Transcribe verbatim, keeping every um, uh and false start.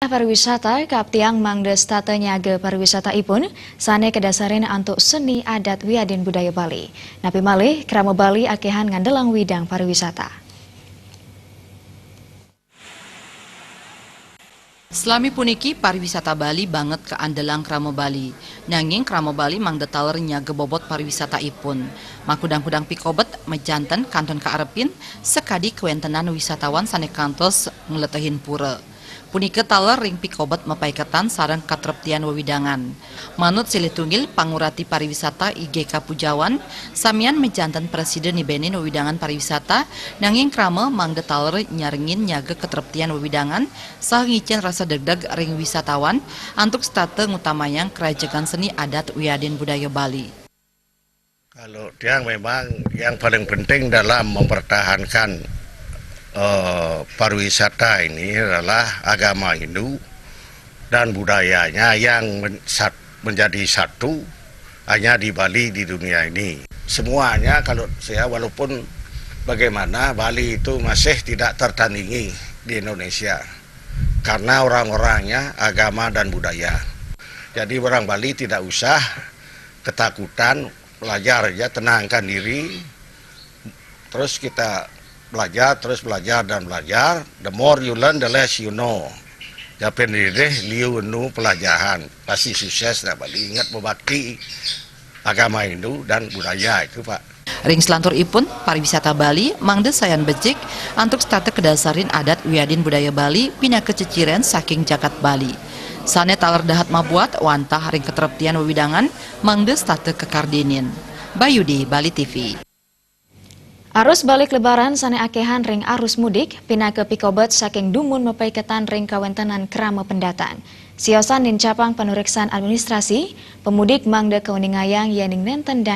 Pariwisata kaaptiang mangda setata nyaga pariwisataipun, sane kadasarin antuk seni adat wiadin budaya Bali. Napi malih, krama Bali akehan ngandelang widang pariwisata. Selami puniki pariwisata Bali banget kaandelang krama Bali. Nanging krama Bali mangda taler nyaga bobot pariwisataipun. Makudang-kudang pikobet majanten kantun kaarepin sakadi kawentenan wisatawan sane kantos ngletehin pura. Punika taler ring pikobet mapaiketan sareng katreptian wewidangan. Manut silih tunggil pangurati pariwisata I G K Pujawan, samian majanten prasida nibenin wewidangan pariwisata, nanging krama mangda taler nyarengin nyaga katreptian wewidangan saha ngicen rasa degdeg ring wisatawan antuk setata ngutamayang krajegan seni adat wiadin budaya Bali. Kalau tiang memang yang paling penting dalam mempertahankan eh, pariwisata ini adalah agama Hindu dan budayanya yang men- sat- menjadi satu hanya di Bali, di dunia ini. Semuanya kalau saya, walaupun bagaimana, Bali itu masih tidak tertandingi di Indonesia karena orang-orangnya, agama dan budaya. Jadi orang Bali tidak usah ketakutan, belajar aja, tenangkan diri, terus kita belajar, terus belajar dan belajar. The more you learn, the less you know. Japin diri liu nu pelajaran, pasti sukses dah Bali. Ingat berbakti agama Hindu dan budaya itu, Pak. Ring selanturipun, pariwisata Bali mangda sayan becik antuk setata kadasarin adat wiadin budaya Bali pinaka ceciren saking jagat Bali. Sane taler dahat mabuat wantah ring katreptian wewidangan mangda setata kakardinin. Bayudi, Bali T V. Arus balik Lebaran sane akehan ring arus mudik pinaka pikobet saking dumun mapaiketan ring kawentenan krama pendatang. Siosan ning capang panureksan administrasi, pemudik mangda kauningayang yening nenten dang